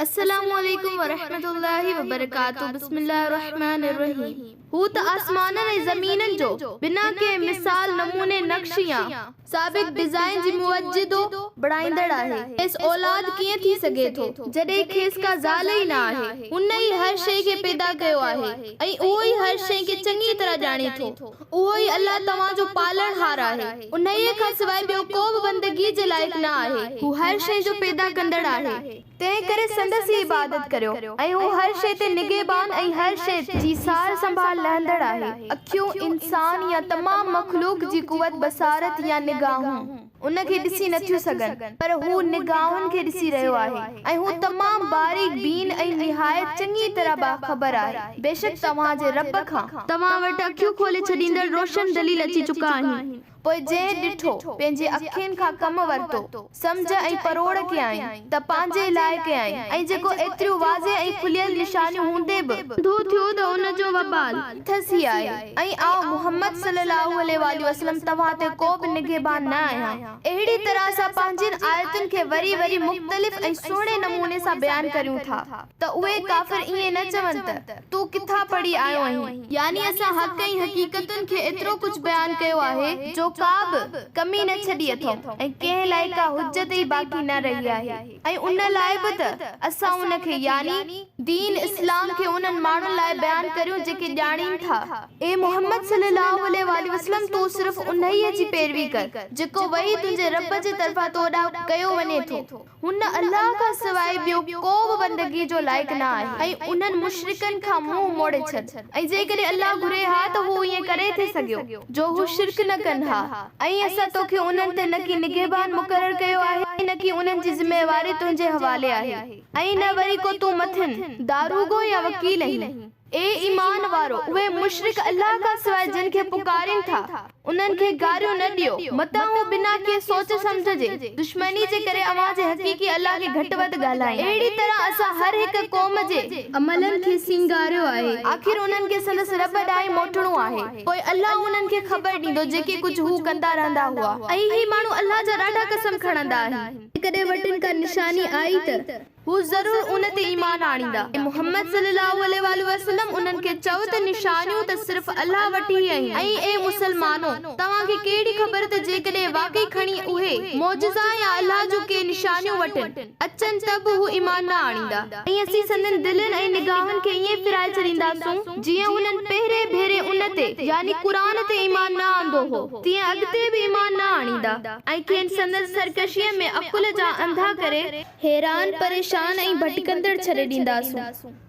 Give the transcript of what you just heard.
السلام عليڪم ورحمة الله وبرڪاته بسم الله الرحمٰن الرحيم هو ته آسمانن ۽ زمينن جو بنا ڪنهن مثال، نموني، نقش يا سابق ڊزائين جي موجدو بڻائيندڙ آهي. کيس اولاد ڪيئن ٿي سگهي ٿو جڏهن کيس ڪا زال ئي نه آهي. هن ئي هر شيء کي پيدا ڪيو آهي ۽ اهو ئي هر شيء کي چڱي طرح ڄاڻي ٿو. اهو ئي الله توهان جو پالڻهار آهي، انهيء کان سواء ٻيو ڪو به بندگيء جي لائق نه آهي. هو هر شيء جو پيدا ڪندڙ آهي، تنهنڪري سندس ئي عبادت ڪريو ۽ هو هر شيء تي نگهبان ۽ هر شيء جي سار سنڀال لهندڙ آهي. اکيون، انسان يا تمام مخلوق جي قوت بصارت يا نگاهون. ان کي ڏسي نه ٿيون سگهن، پر هو نگاهن کي ڏسي رهيو آهي ۽ هو تمام باريڪ بين ۽ نهايت چڱيء طرح باخبر آهي. بيشڪ توهان جي رب کان. توهان وٽ اکيون کولي ڇڏيندڙ روشن دليل اچي چڪا آهن. پوء جنهن ڏٺو، پنهنجي اکين کان ڪم ورتو، سمجهه ۽ پروڙ ڪيائين، ته پنهنجي لاء ڪيائين، ۽ جيڪو ايتريون واضح ۽ کليل نشانيون هوندي به. انڌو ٿيو ته ان جو وبال. مٿس ئي آهي ۽ آئون محمد صلي الله عليه واٰله وسلم توهان تي ڪو به نگهبان نه آهيان. اهڙي طرح اسان پنهنجين آيتن کي وري وري مختلف ۽ سهڻي نموني سان بيان ڪريون ٿا ته اهي ڪافر ائين نه چون ته، تون ڪٿان پڙهي آيو آهين؟ يعني اسان حق ۽ حقيقتن کي ايترو ڪجهه بيان ڪيو آهي جو ڪا به ڪمي نه ڇڏي اٿئون ۽ ڪنهن لاء ڪا حجت ئي باقي نه رهي آهي. ۽ ان لاء به ته اسان ان کي، يعني دين اسلام کي، انهن ماڻهن لاء بيان ڪريون جيڪي ڄاڻين ٿا. اي محمد صلي الله عليه واٰله وسلم! تون صرف انهيء جي پيروي ڪر، جيڪو وحي تنهنجي رب جي طرفان تو ڏانهن ڪيو وڃي ٿو. هن، الله، کان سواء ٻيو ڪو به بندگي جو لائق نه آهي ۽ انهن مشرڪن کان منهن موڙي ڇڏ ۽ جيڪڏهن الله گهري ها ته هو ائين ڪري ٿي سگهيو جو هو شرڪ نه ڪن ها. ۽ اسان توکي انهن تي نڪي نگهبان مقرر ڪيو آهي ۽ نڪي انهن جي ذميواري تنهنجي حوالي آهي ۽ نه وري ڪو تون مٿن داروغو يا وڪيل آهين. اي ايمان وارو! اهي مشرڪ الله کان سواء جن کي پڪارين ٿا، انهن کي گاريون نه ڏيو، متان هو بنا ڪنهن سوچ سمجهه جي، دشمني جي ڪري اوهان جي حقيقي الله کي گهٽ وڌ ڳالهائين. اهڙي طرح اسان هر هڪ قوم جي. عملن کي سينگاريو آهي. آخر انهن کي سندس رب ڏانهن ئي موٽڻو آهي. پوء الله انهن کي خبر ڏيندو جيڪي ڪجهه هو ڪندا رهندا هئا. ۽ هي ماڻهو الله جا ڏاڍا قسم کڻندا آهن. جيڪڏهن وٽن ڪا نشاني آئي ته. هو ضرور ان تي ايمان آڻيندا. اي محمد صلي الله عليه واٰله وسلم انهن کي چئو ته نشانيون ته صرف الله وٽ ئي آهن ۽ اي مسلمانو! توهان کي ڪهڙي خبر ته جيڪڏهن واقعي کڻي اهي، معجزا يا الله جون ڪي نشانيون وٽن، اچن ته به هو ايمان نه آڻيندا. ۽ اسين سندن دلين ۽ نگاهن کي ائين ڦيرائي ڇڏينداسون، جيئن هنن پهرين ڀيري ان تي، يعني قرآن تي، ايمان نه آندو هو، تيئن اڳتي به ايمان نه آڻيندا، ۽ کين سندن سرڪشيء ۾ عقل جا انڌا ڪري، حيران پريشان ۽ ڀٽڪندڙ ڇڏي ڏينداسون.